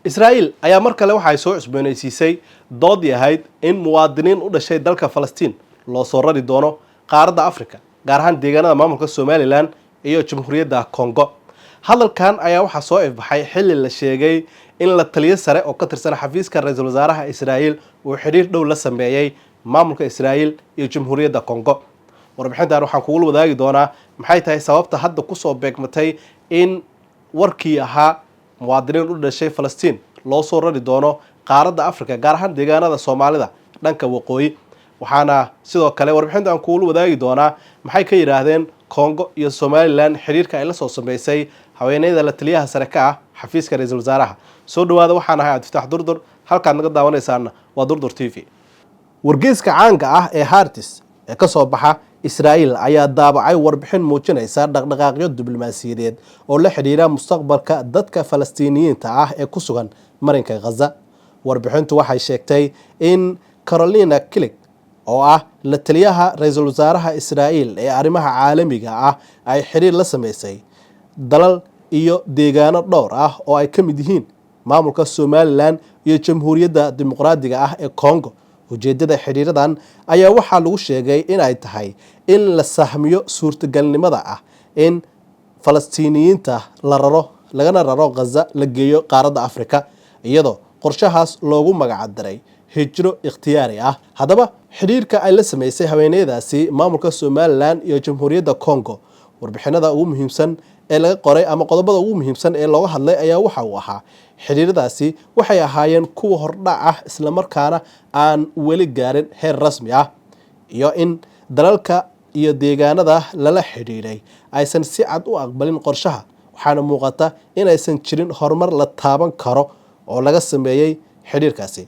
Israa'iil ayaa mar kale waxay soo cusboonaysiisay doodii ahayd in muwaadiniin u dhashay dalka Falastiin loo soo rari doono qaaradda Afrika, gaar ahaan deegaanada maamulka Somaliland iyo Jamhuuriyadda Congo. Hadalkan ayaa waxaa soo ifbaxay xilli la sheegay in la taliyo sare oo ka tirsan xafiiska ra-iisul wasaaraha Israa'iil uu xidhiir dhow la sameeyey maamulka Israa'iil iyo Jamhuuriyadda Congo. Warbixintan waxaan kugula wadaagi doonaa maxay tahay sababta hadda kusoo beegmatay in warkii ahaa muwaadiniin u dhashay Falastiin loo soo rari doono qaaradda Africa, gaar ahaan deegaanada Soomaalida dhanka waqooyi. Waxaana sidoo kale warbixinta aan kugula wadaagi doonaa maxay ka yidhaahdeen Congo iyo Somaliland xiriirka ay la soo sameysay haweeneyda la taliyaha sare ka ah xafiiska ra-iisul wasaaraha. Soo dhawaada, waxaan ahay Cabdifataax Durdur, halkaad naga daawanaysaana waa Durdur TV. Wargeyska caanka ah ee Haaretz ee ka soo baxa Israa'iil ayaa daabacay warbixin muujinaysa dhaqdhaqaaqyo diblomaasiyadeed oo la xidhiira mustaqbalka dadka Falastiiniyiinta ah ee ku sugan marinka Khaza. Warbixintu waxay sheegtay in Carolina Kilik, oo ah la taliyaha ra-iisul wasaaraha Israa'iil ee arrimaha caalamiga ah, ay xiriir la sameysay dalal iyo deegaano dhowr ah oo ay ka mid yihiin maamulka Somaliland iyo Jamhuuriyadda Dimuqraadiga ah ee Congo. Ujeedada xidhiiradan ayaa waxaa lagu sheegay in ay tahay in la sahmiyo suurtagalnimada ah in Falastiiniyiinta la raro, lagana raro Khaza, la geeyo qaaradda Afrika, iyadoo qorshahaas loogu magacdaray hijro ikhtiyaari ah. Haddaba, xidhiirka ay la sameysay haweeneydaasi maamulka Somaliland iyo Jamhuuriyadda Congo, warbixinada ugu muhiimsan ee laga qoray ama qodobada ugu muhiimsan ee looga hadlay ayaa waxa uu ahaa xidhiiradaasi waxay ahaayeen kuwa hordhac ah, islamarkaana aan weli gaarin heer rasmi ah, iyo in dalalka iyo deegaanada lala xidhiidhay aysan si cad u aqbalin qorshaha. Waxaana muuqata inaysan jirin horumar la taaban karo oo laga sameeyey xidhiirkaasi.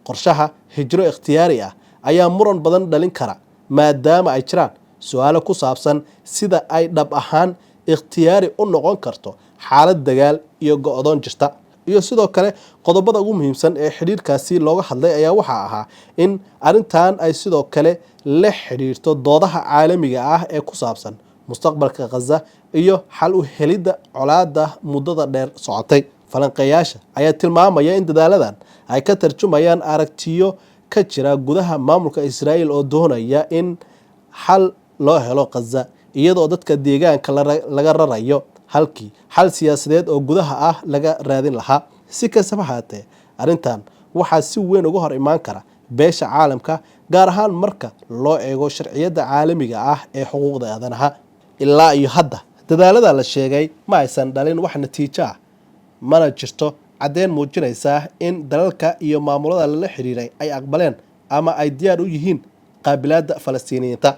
Qorshaha hijro ikhtiyaari ah ayaa muran badan dhalin kara, maadaama ay jiraan su-aalo ku saabsan sida ay dhab ahaan ikhtiyaari u noqon karto xaalad dagaal iyo go-doon jirta. Iyo sidoo kale, qodobada ugu muhiimsan ee xidhiirkaasi looga hadlay ayaa waxaa ahaa in arrintan ay sidoo kale la xidhiirto doodaha caalamiga ah ee ku saabsan mustaqbalka Khaza iyo xal u helidda colaadda muddada dheer socotay. Falanqeeyaasha ayaa tilmaamaya in dadaaladan ay ka tarjumayaan aragtiyo ka jira gudaha maamulka Israa'iil oo doonaya in xal loo helo Khaza iyadoo dadka deegaanka laga rarayo, halkii xal siyaasadeed oo gudaha ah laga raadin lahaa. Si kastaba haatee, arrintan waxaa si weyn uga hor imaan kara beesha caalamka, gaar ahaan marka loo eego sharciyadda caalamiga ah ee xuquuqda aadanaha. Ilaa iyo hadda, dadaalada la sheegay ma aysan dhalin wax natiijo ah, mana jirto caddeyn muujinaysa in dalalka iyo maamulada lala xiriiray ay aqbaleen ama ay diyaar u yihiin qaabilaadda Falastiiniyiinta.